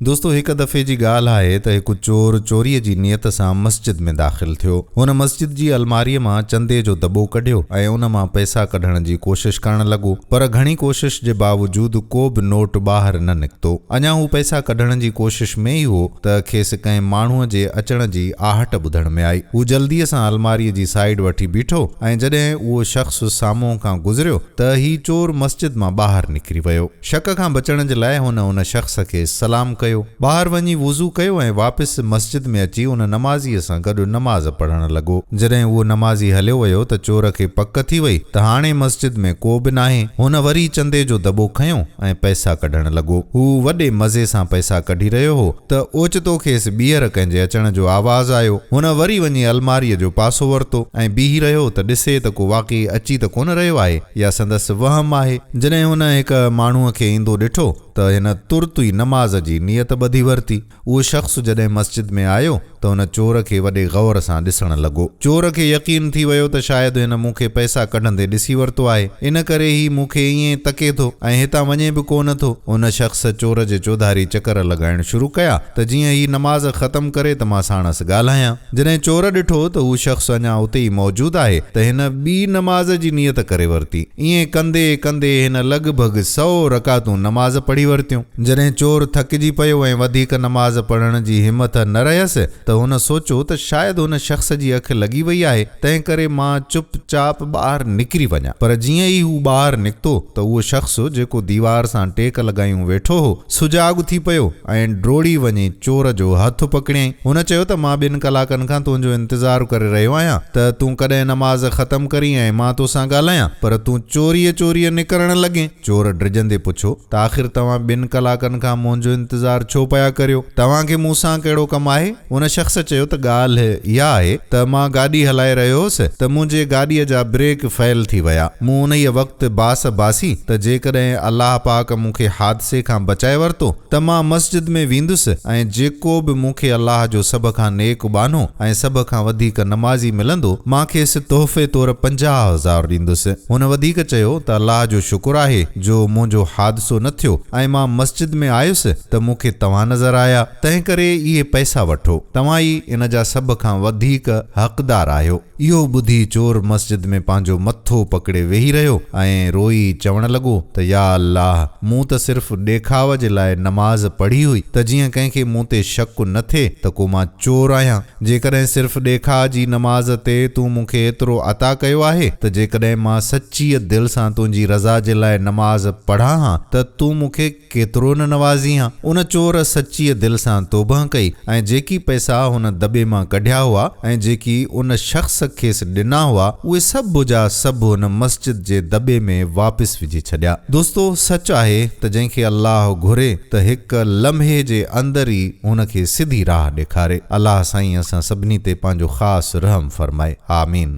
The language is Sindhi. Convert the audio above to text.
دوستو هڪ دفعي جي ڳالهه آهي ته هڪ چور چوريء جي نيت سان مسجد ۾ داخل ٿيو. هن مسجد جي الماريء مان چندي جو دٻو ڪڍيو ۽ ان مان پئسا ڪڍڻ جي ڪوشش ڪرڻ لڳو پر گهڻي ڪوشش جي باوجود ڪو به نوٽ ٻاهر نه نڪتو. اڃا هو پئسا ڪڍڻ جي ڪوشش ۾ ئي هو ته کيس ڪنهن ماڻهوء جي اچڻ جي آهٽ ٻڌڻ ۾ آئي. هو جلديء سان الماريء جي سائيڊ وٺي بيٺو ۽ جڏهن اهو شخص سامهون کان گذريو ته هي چور مسجد مان ٻاهر نڪري ويو. شڪ کان بچڻ جي لاء هن ان شخص کي سلام ڪيو. ٻاهر وڃي وضو ڪيو ۽ واپس مسجد ۾ اچي ان نمازيء سان گڏ نماز پڙهڻ لڳو. جڏهن اهو نمازي هليو ويو ته چور کي پڪ ٿي وئي ته هاڻي مسجد ۾ ڪو به ناهي. هن وري چندي جو دٻو کنيو ۽ پئسا ڪڍڻ لڳو. هو وڏي مزي سان پئسا ڪڍي رهيو هو ته اوچتو کيس ٻيهر ڪنهن جي اچڻ جو آواز آيو. هن وري وڃي الماريء جو پاسو ورتو ۽ بيهي رهيو ته ڏسي ته ڪو واقعي اچي ته ڪونه رهيو آهي يا سندس وهم آهي. جڏهن هن هڪ ماڻهوء کي ايندو ڏٺو ته هن ترت ئي نماز جي نيت ٻڌي ورتي. اهو شخص جڏهن مسجد ۾ آيو ته هن چور کي وڏي غور سان ڏسڻ لڳو. چور کي يقين ٿي ويو ته شايد هن مون کي پئسا ڪڍندي ڏسي ورتو آهي، ان ڪري هي مون کي ائين تڪي ٿو ۽ هتان وڃي به ڪو نه ٿو. ان شخص چور جي چوڌاري چڪر لڳائڻ شروع ڪيا ته جيئن هي نماز ختم ڪري ته مان ساڻس ڳالهايان. جڏهن چور ڏٺو ته هو شخص اڃا اتي ئي موجود آهي ته هن ٻي نماز جي نيت ڪري ورتي. ائين ڪندي ڪندي هن لڳ ڀڳ سئو رڪعتون نماز پڙهي ورتيون. جڏهن چور ٿڪجي پيو ۽ وڌيڪ نماز پڙهڻ جي همٿ نه رهيس ته هن سوچيو ته شايد هن شخص جي اک لڳي وئي آهي تنهن ڪري مان چپ چاپ ٻاهر نڪري وڃان. پر جيئن ئي هو ٻاهر نڪتو ته اهو شخص جيڪو ديوار سان ٽيڪ لڳايون ويٺو هو، سجاڳ ٿي پيو ۽ ڊوڙي وڃي چور جو هٿ پڪڙيائين. هن چيو ته مان ٻن ڪلاڪن کان تنهنجو انتظار ڪري رهيو آهيان ته تون ڪڏهن نماز ختم ڪرين ۽ مان توسان ڳالهايان، پر تون چوريء چوريء نڪرڻ لڳين. چور ڊڄندي پڇيو ته آخر توهان ٻن ڪلاڪن کان منهنجو انتظار ڇو پيا ڪريو؟ توهان کي مون سان ڪهڙو ڪم آهي؟ ان شخص چيو ته ڳالهه اها آهي ته مان گاڏي هلائي رهيو هوس ته منهنجي گاڏيء جا بريڪ فيل ٿي ويا. مون انهيء وقت باس باسي ته جيڪڏهن الله پاڪ مون کي حادثي کان بچائي ورتو ته مان مسجد ۾ ويندس ۽ جيڪو به مون کي الله جو سڀ کان نيڪ ٻانهو ۽ سڀ کان وڌيڪ نمازي ملندو مان کيس تحفي طور 50,000 ڏيندس. هن وڌيڪ چيو ته الله جو شڪر آهي جو منهنجو حادثو نه ٿيو ۽ مان مسجد ۾ آيس ته مون کي توهان نظر آيا. تنهنڪري اهي پئسا وٺو، توهان ئي ان جا سڀ کان وڌيڪ حقدار آهيو. اهو ٻڌي چور مسجد ۾ پنهنجو مٿو پڪڙي ويهي رهيو ۽ روئي چوڻ لڳو ته يا الله! مون ته صرف ڏيکاء جي لاء نماز پڙهي هئي ته جيئن ڪنهن کي مون تي شڪ نه ٿئي ته ڪو مان چور آهيان. جيڪڏهن صرف ڏيکاء جي نماز تي تون مون کي ايترو عطا ڪيو آهي ته جيڪڏهن مان سچيء دل سان تنهنجي رضا جي لاء نماز پڙهان ها ته تون مون کي ڪيترو نه نوازين ها. ان چور سچيء دل سان توبهه ڪئي ۽ جيڪي پئسا هن دٻي مان ڪڍيا هئا ۽ جيڪي ان شخص کيس ڏنا هئا، اهي سڀ جا سڀ هن مسجد جي دٻي ۾ واپس وجهي ڇڏيا. دوستو! سچ آهي ته جنهن کي الله گهري ته هڪ لمحي جي اندر ئي هن کي سڌي راهه ڏيکاري. الله سائين اسان سڀني تي پنهنجو خاص رحم فرمائي. آمين.